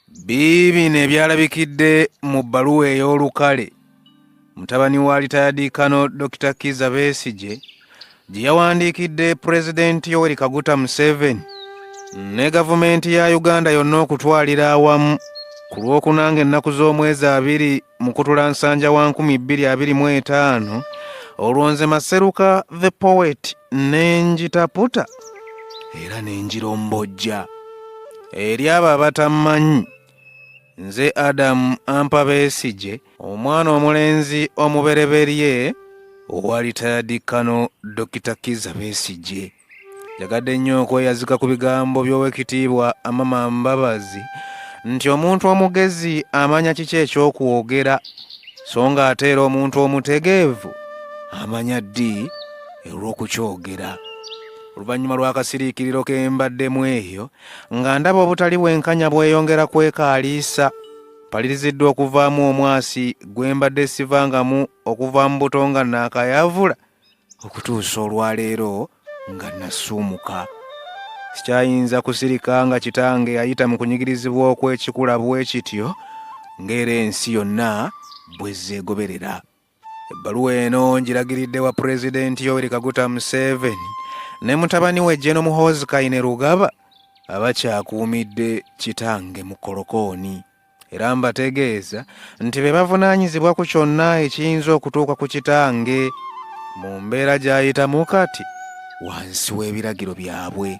Biibino ebyalabikidde mu bbaluwa ey'olukale mutabani wa retired Colonel Dr. Kizza Besigye gye yawandiikidde Pulezidenti Yoweri Kaguta Museveni ne gavumenti ya Uganda yonna okutwalira awamu ku Lwokuna ng'ennaku z'omwezi 20 Mukutula Nsanja wa 2025, olwo nze Maseruka the Poet ne ngitaputa era ne ngirombojja. Eri abo abatammanyi, nze Adam Ampa Besigye, omwana omulenzi omubereberye owa retired Colonel Dokita Kizza Besigye. Njagadde nnyo okweyazika ku bigambo by'Owekitiibwa Amama Mbabazi nti omuntu omugezi amanya kiki eky'okwogera, so ng'ate era omuntu omutegeevu amanya ddi olw'okukyogera. Oluvannyuma lw'akasiriikiriro ke mbaddemu eyo nga ndaba obutali bwenkanya bweyongera kwekaaliisa, mpaliriziddwa okuvaamu omwasi gwe mbadde sivangamu okuva mu buto nga naakayavula okutuusa olwaleero nga nasuumuka. Sikyayinza kusirika nga kitange ayita mu kunyigirizibwa okw'ekikula bwe kityo ng'era ensi yonna bw'ezzeegoberera. Ebbaluwa eno ngiragiridde wa Pulezidenti Yoweri Kaguta Museveni ne mutabani we Gen Muhoozi Kainerugaba abakyakuumidde kitange mu kolokooni. Era mbategeeza nti be bavunaanyizibwa ku kyonna ekiyinza okutuuka ku kitange mu mbeera gy'ayitamu kati wansi w'ebiragiro byabwe.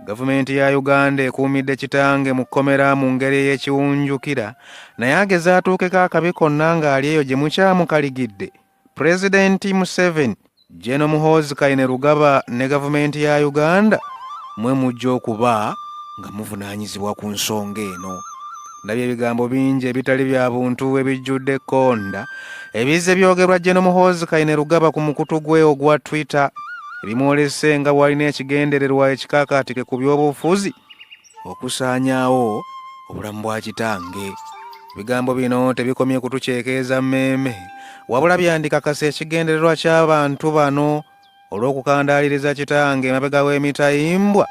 Gavumenti ya Uganda ekuumidde kitange mu kkomera mu ngeri ey'ekiwunjukira, naye ageze atuukeko akabi konna ng'ali eyo gye mukyamukaligidde. Pulezidenti Museveni, Gen Muhoozi Kainerugaba ne gavumenti ya Uganda mwe mujja okuba nga muvunaanyizibwa ku nsonga eno. Ndabye ebigambo bingi ebitali bya buntu ebijjudde ekkonda ebizze byogerwa Gen Muhoozi Kainerugaba ku mukutu gwe ogwa Twitter ebimwolese nga bw'alina ekigendererwa ekikakaatike ku by'obufuzi okusaanyaawo obulamu bwa kitange. Ebigambo bino tebikomye kutukyekeeza mmeeme, wabula byandikakasa ekigendererwa ky'abantu bano olw'okukandaaliriza kitange emabega w'emitayimbwa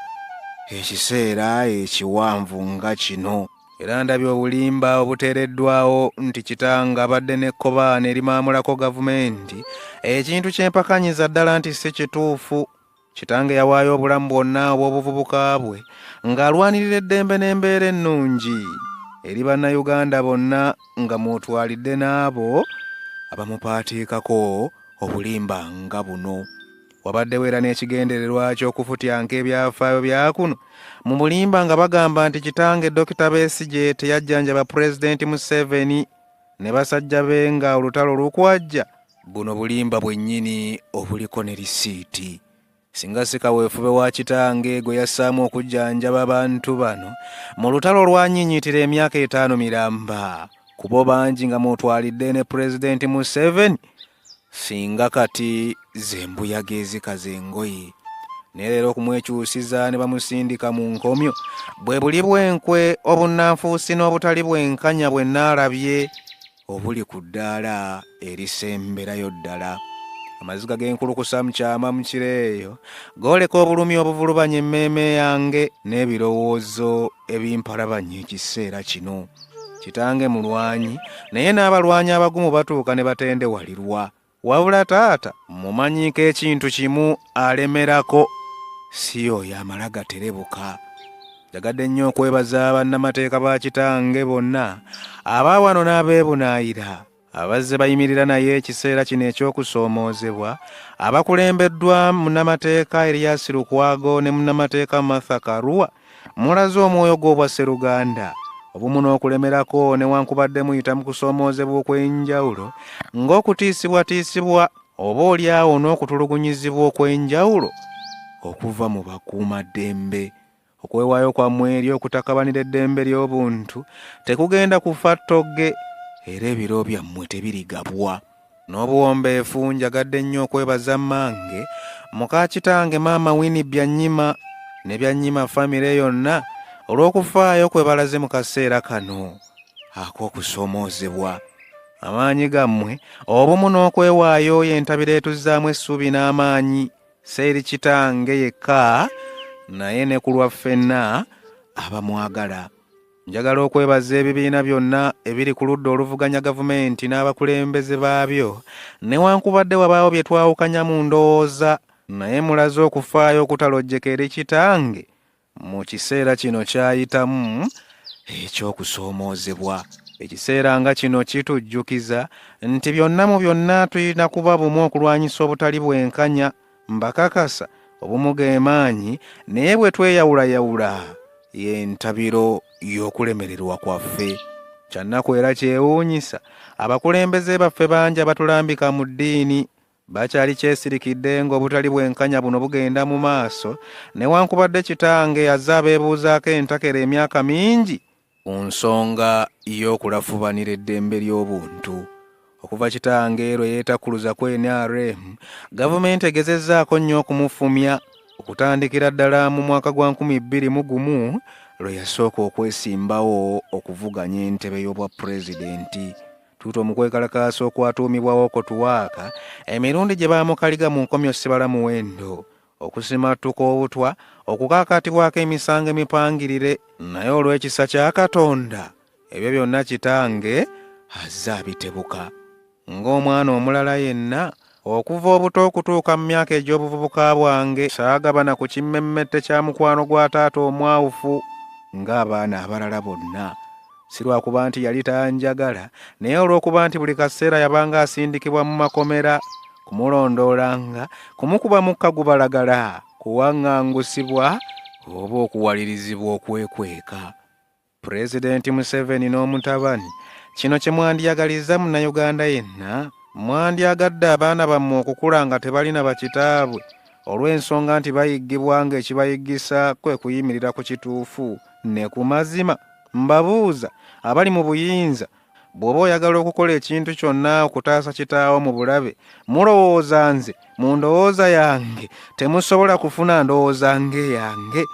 ekiseera ekiwanvu nga kino. Era ndabye obulimba obuteereddwawo nti kitange abadde n'ekkobaane erimaamulako gavumenti, ekintu kye mpakanyiza ddala nti si kituufu. Kitange yawaayo obulamu bwonna obw'obuvubuka bwe ng'alwanirira eddembe n'embeera ennungi eri Bannayuganda bonna nga mw'otwalidde n'abo abamupaatiikako obulimba nga buno. Wabaddewo era n'ekigendererwa ky'okufutyanka ebyafaayo bya kuno mu bulimba nga bagamba nti kitange Dokita Besigye teyajjanjaba Pulezidenti Museveni ne basajja be nga olutalo lukwajja. Buno bulimba bwennyini obuliko ne lisiiti. Singa si kaweefube wa kitange gwe yassaamu okujjanjaba abantu bano mu lutalo olwanyiinyiitira emyaka 5 miramba, ku bo bangi nga mw'otwalidde ne Pulezidenti Museveni, singa kati z'embuyaga ezikaza engoye. Naye leero okumwekyusiza ne bamusindika mu nkomyo bwe buli bw'enkwe, obunnanfuusi n'obutali bwenkanya bwe nnaalabye obuli ku ddaala erisemberayo ddala. Amaziga g'enkulukusa mu kyama mu kiro eyo gooleka obulumi obuvulubanya emmeeme yange n'ebirowoozo ebimpalabanya ekiseera kino. Kitange mulwanyi, naye n'abalwanyi abagumu batuuka ne batendewalirwa. Wabula taata mumanyiiko ekintu kimu, alemerako si y'oyo amala gaterebuka. Njagadde nnyo okwebaza bannamateeka ba kitange bonna aba wano n'abeebunaayira abazze bayimirira naye ekiseera kino eky'okusoomoozebwa, abakulembeddwa munnamateeka Erias Lukwago ne munnamateeka Martha Karua. Mulaze omwoyo gw'obwasseruganda, obumu n'okulemerako newankubadde muyita mu kusoomoozebwa okw'enjawulo ng'okutiisibwatiisibwa oba olyawo n'okutulugunyizibwa okw'enjawulo okuva mu bakuumaddembe. Okwewaayo kwammwe eri okutakabanira eddembe ly'obuntu tekugenda kufa ttogge era ebiro byammwe tebirigabwa. N'obuwombeefu njagadde nnyo okwebaza mmange, muka kitange maama Winnie Byanyima ne Byanyima famire yonna olw'okufaayo kwe balaze mu kaseera kano ak'okusoomoozebwa. Amaanyi gammwe, obumu n'okwewaayo y'entabiro etuzzaamu essuubi n'amaanyi, si eri kitange yekka naye ne ku lwa ffenna abamwagala. Njagala okwebaza ebibiina byonna ebiri ku ludda oluvuganya gavumenti n'abakulembeze baabyo, newankubadde wabaawo bye twawukanya mu ndowooza, naye mulaze okufaayo okutalojjeka eri kitange mu kiseera kino ky'ayitamu eky'okusoomoozebwa. Ekiseera nga kino kitujjukiza nti byonna mu byonna tulina kuba bumu okulwanyisa obutali bwenkanya. Mbakakasa obumu ge maanyi, naye bwe tweyawulayawula y'entabiro y'okulemererwa kwaffe. Kyannaku era kyewuunyisa, abakulembeze baffe bangi abatulambika mu ddiini bakyali kyesirikidde ng'obutali bwenkanya buno bugenda mu maaso, newankubadde kitange azze abeebuuzaako entakera emyaka mingi ku nsonga y'okulafubanira eddembe ly'obuntu. Okuva kitange lwe yeetakkuluza ku nrm, gavumenti egezezzaako nnyo okumufumya okutandikira ddala mu mwaka gwa 2001 lwe yasooka okwesimbawo okuvuganya entebe y'obwa pulezidenti. Tuuto mu kwekalakaasa okwatuumibwawo Kotuwaaka, emirundi gye baamukaliga mu nkomyo sibala muwendo, okusimattuka obutwa, okukaakaatibwako emisango emipangirire, naye olw'ekisa kya Katonda ebyo byonna kitange azze abitebuka ng'omwana omulala yenna. Okuva obuto okutuuka mu myaka egy'obuvubuka bwange saagabana ku kimmemmette kya mukwano gwa taata omwawufu ng'abaana abalala bonna. Si lwakuba nti yali tanjagala, naye olw'okuba nti buli kaseera yabanga asindikibwa mu makomera kumulondoolanga, kumukuba mukka gubalagala, kuwaŋŋangusibwa oba okuwalirizibwa okwekweka. Pulezidenti Museveni n'omutabani, kino kye mwandiyagalizza Munnayuganda yenna? Mwandyagadde abaana bammwe okukula nga tebalina bakitaabwe olw'ensonga nti bayiggibwa ng'ekibayiggisa kwe kuyimirira ku kituufu ne ku mazima? Mbabuuza abali mu buyinza, bw'oba oyagala okukola ekintu kyonna okutaasa kitaawo mu bulabe, mulowooza nze mu ndowooza yange temusobola kufuna ndowooza ng'eyange?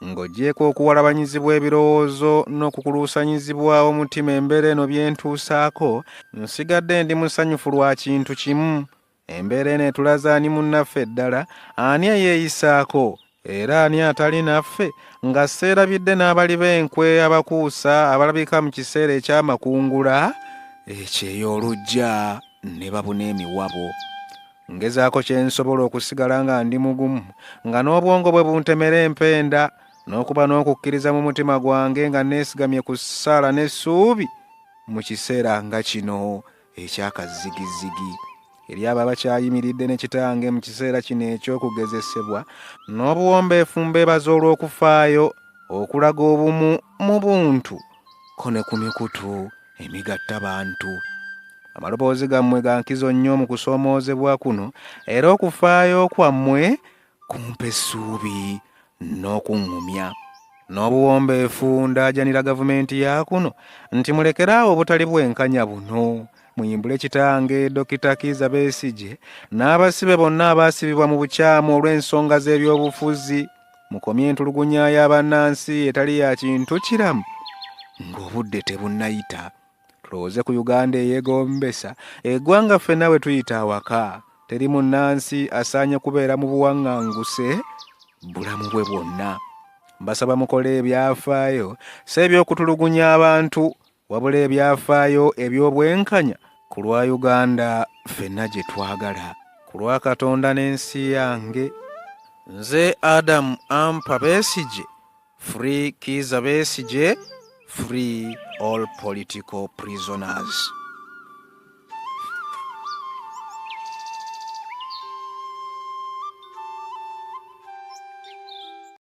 Ng'oggyeeko okuwalabanyizibwa ebirowoozo n'okukuluusanyizibwa omutima embeera eno bye ntuusaako, nsigadde ndi musanyufu lwa kintu kimu. Embeera eno etulaze ani munnaffe ddala, ani eyeeyisaako era ani atali naffe, nga seerabidde n'abali b'enkwe abakuusa abalabika mu kiseera eky'amakungula ekyeya olujja ne babuna emiwabo. Ngezaako kye nsobola okusigala nga ndi mugumu, nga n'obwongo bwe buntemera empenda, n'okuba n'okukkiriza mu mutima gwange nga neesigamye ku ssaala n'essuubi mu kiseera nga kino eky'akazigizigi. Eri abo abakyayimiridde ne kitange mu kiseera kino eky'okugezesebwa, n'obuwombeefu mbeebaza olw'okufaayo okulaga obumu mu buntu ko ne ku mikutu emigattabantu. Amaloboozi gammwe ga nkizo nnyo mu kusoomoozebwa kuno era okufaayo kwammwe kumpa essuubi n'okuŋŋumya. N'obuwombeefu ndaajanira gavumenti ya kuno nti mulekere awo obutali bwenkanya buno, muyimbule kitange Dokita Kiiza Besigye n'abasibe bonna abaasibibwa mu bukyamu olw'ensonga z'ebyobufuzi, mukomye entulugunya ya bannansi etali ya kintu kiramu ng'obudde tebunnayita. Tulowooze ku Uganda eyeegombesa, eggwanga ffenna we tuyita awaka. Teri munnansi asaanye kubeera mu buwaŋŋanguse bulamu bwe bwonna. Mbasaba mukole ebyafaayo, si eby'okutulugunya abantu, wabula ebyafaayo eby'obwenkanya ku lwa Uganda ffenna gye twagala. Ku lwa Katonda n'ensi yange, nze Adam Ampa Besigye, Free Kiiza Besigye, free all political prisoners.